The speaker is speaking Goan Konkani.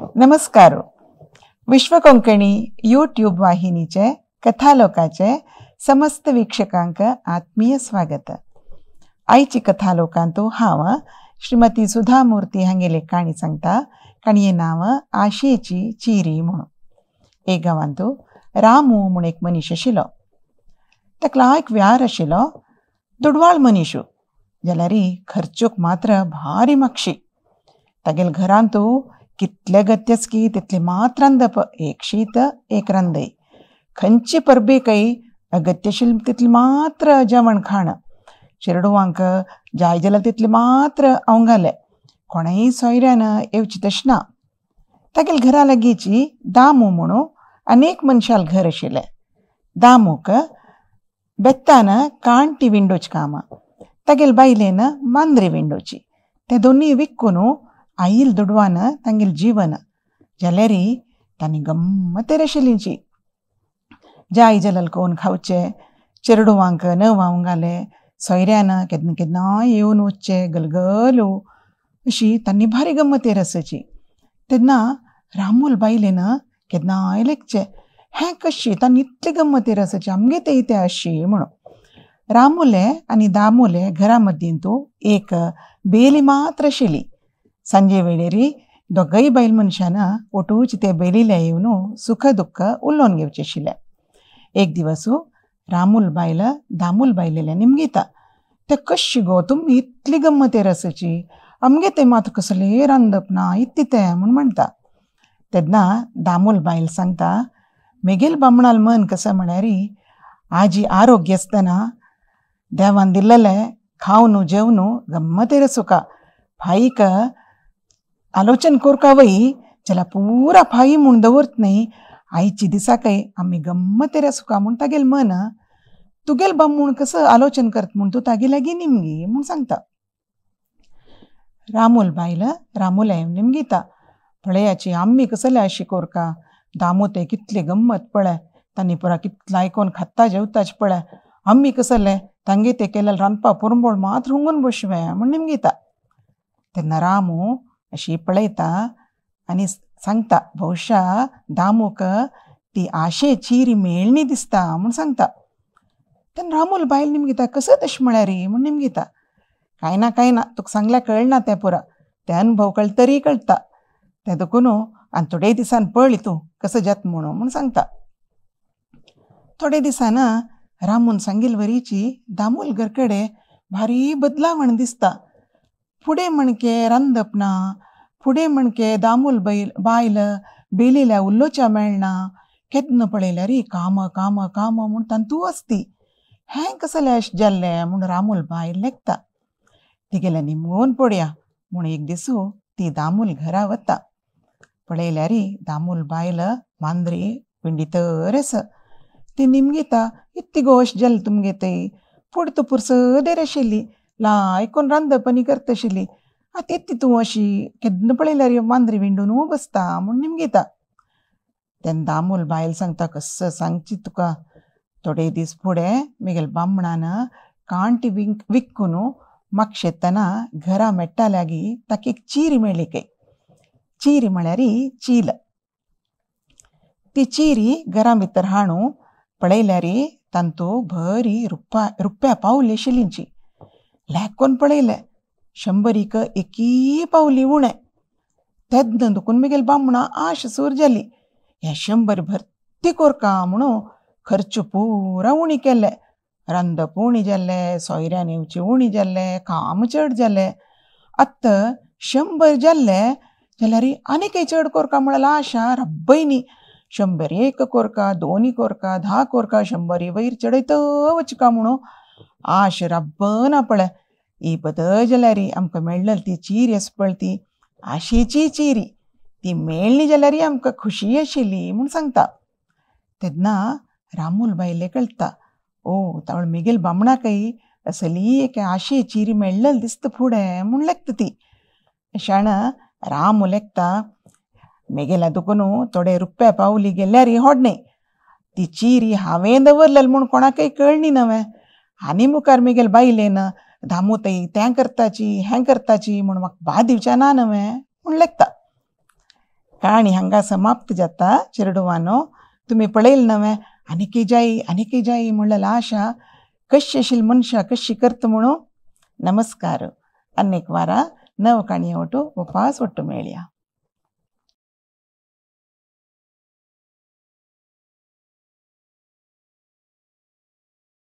नमस्कार. विश्व कोंकणी यूट्यूब वाहिनीचे कथालोकाचे समस्त वीक्षकांक आत्मीय स्वागत. आयची कथालोकांतु हांव श्रीमती सुधा मूर्ती हांगेले काणी सांगता. काणये नांव आशेची चिरी म्हणून. एक गांवांतु रामू म्हूण एक मनीस आशिल्लो. ताका एक व्यार आशिल्लो, दुडवाळ मनीशू, जाल्यार खर्चूक मात्र भारी मागशी. तागेल घरांतु कितले गत्यच की तितले मात रांदप, एक शीत एक रांदय, खंयचे परबेकय अगत्यशील तितले मात्र जेवण खाण, चेरडुवांक जाय जाल्यार तितले मात्र अवंगाले, कोणेय सोयऱ्यान येवची तशें ना. तागेल घरा लागींची दामू म्हणून अनेक मनशाल घर आशिल्लें. दामूक बेत्तान काणटी विंडोची कामां, तागेल बायलेन मांद्री विंडोची. ते दोनूय विक्कून आईल दुडवान तांगेल जीवन, जाल्यार तांणी गम्मतेर आशिल्लींची. जाय जाल्यार कोण खावचे, चेरडुवांक न वावंगाले, सोयऱ्यान केन्ना केन्नाय येवन वचचे गलगलू, अशी तांणी भारी गम्मतेर आसची. तेन्ना रामूल बायलेन केन्नाय लेखचे, हें कशी तांणी इतली गम्मतेर आसची, आमगे ते इते अशी म्हणून. रामुले आनी दामुले घरा मदींतू एक बेली मात्र आशिल्ली. सांजे वेळेरी दोगय बायल मनशान ओटूच ते बेलीले येवन सुख दुख्ख उलोवन घेवचें आशिल्लें. एक दिवस रामूल बायल दामूल बायलेल्या निमगिता, ते कशी गो तुमी इतली गम्मतेर आसची, आमगे ते मात कसलें रांदप ना इतली तें म्हूण म्हणटा. तेन्ना दामूल बायल सांगता, मेगेल बामणाल मन कसं म्हळ्यार आजी आरोग्य आसतना देवान दिल्लें खावन जेवन गम्मतेर सुखा, फाईक आलोचन कोरका वय जाल्यार पुरा फाई म्हूण दवरत न्ही, आयची दिसाकय आमी गम्मतेर सुखा म्हूण तागेल मन, तुगेल बामूण कसं आलोचन करत म्हूण तूं तागे लागीं निमगी म्हूण सांगता. रामूल बायल रामुले निमगिता, पळयाची आमी कसले अशी कोरका, दामू ते कितली गम्मत पळय, तांणी पुरा कितलें आयकोन खाता जेवताच पळय, आमी कसले तांगे ते केलें रांदपा पुरंबोळ मात हुंगून बसवे म्हूण निमगिता. तेन्ना रामू अशी पळयता आनी सांगता, बहुशा दामूक ती आशे चिरी मेळणी दिसता म्हूण सांगता. तेन्ना रामूल बायल निमगिता, कसं तशें म्हळ्यार म्हूण निमगिता. कांय ना कांय ना, तुका सांगल्यार कळना तें पुरा, तें अनुभव कळटा तरी कळटा तें देखून आनी थोडे दिसान पळय तूं कसं जाता म्हणून म्हूण सांगता. थोडे दिसान रामून सांगिल वरीची दामूल घरकडे भारी बदलावण दिसता. फुडें म्हणके रांदप ना, फुडें म्हणके दामूल बायल बेलील्या उल्लोच्या मेळना, केन्ना पळयल्यार काम काम काम म्हूण तांतू आसती, हें कसलें अशें जाल्लें म्हूण रामूल बायल लेखता. तिगेलें निमगून पळया म्हूण एक दिसू ती दामूल घरा वता. पळयल्यार दामूल बायल मांद्री पिंडी तर आसा. ती निमगिता, इतली गो अशें जालें तुमगे थंय, फुडें तूं पुरसदेर आशिल्ली, लायकून रांदप आनी करता आशिल्ली, आतां इतली तूं अशी केन्ना पळयल्यार मांद्री विंडून बसता म्हूण निमगिता. तेन्ना दामूल बायल सांगता, कसं सांगची तुका, थोडे दीस फुडें मेगेल बामणान कांटी विक्कून मागशेतना घरा मेट्टा लागीं ताका एक चिरी मेळ्ळी खंय. चिरी म्हळ्यार चील. ती चिरी घरा भितर हाणू पळयल्यार तांतू बरी रुप्या पावली आशिल्लींची. लेखून पळयलें, शंबरीक एकी पावली उणें. तेन्ना दुखून मेगेल बामणा आश सूर जाली, हे 100 भरती कोरका म्हणून खर्च पुरा उणी केले, रांदप उणी जाल्लें, सोयऱ्यान येवचें उणी जाल्लें, काम चड जालें. आतां 100 जाल्लें जाल्यार आनीकय चड कोरका म्हळ्यार आशा रब्बय न्ही, 101 कोरका, 2 कोरका, 10 कोरका, 100 वयर चडयत वचका म्हणून आश रब्बना पळय. ही बदल जाल्यार आमकां मेळ्ळी ती चिरी आसा पळय ती आशेची चिरी, ती मेळ्ळी जाल्यार आमकां खुशी आशिल्ली म्हूण सांगता. तेन्ना रामूल बायले कळटा, ओ तावळ मेगेल बामणाकय असली एक आशे चिरी मेळ्ळें दिसता फुडें म्हूण लेखता ती. अशान रामू लेखता, मेगेल्या दुखून थोडे रुप्या पावली गेल्यार होडणे, ती चिरी हांवें दवरलेली म्हूण कोणाकय कळ्ळी नवें, आनी मुखार मेगेल बायलेन दामू तय तें करताची हें करताची म्हूण म्हाका बाद दिवचें ना नवें म्हूण लेखता. काणी हांगा समाप्त जाता. चेरडुवानो, तुमी पळयल नवें आनीकय जाय आनीकय जाय म्हणलें आशा कशी आशिल्ली मनशां कशी करता म्हणून. नमस्कार. अनेक वारा नव काणये ओटू उपास ಒಟ್ಟು मेळया.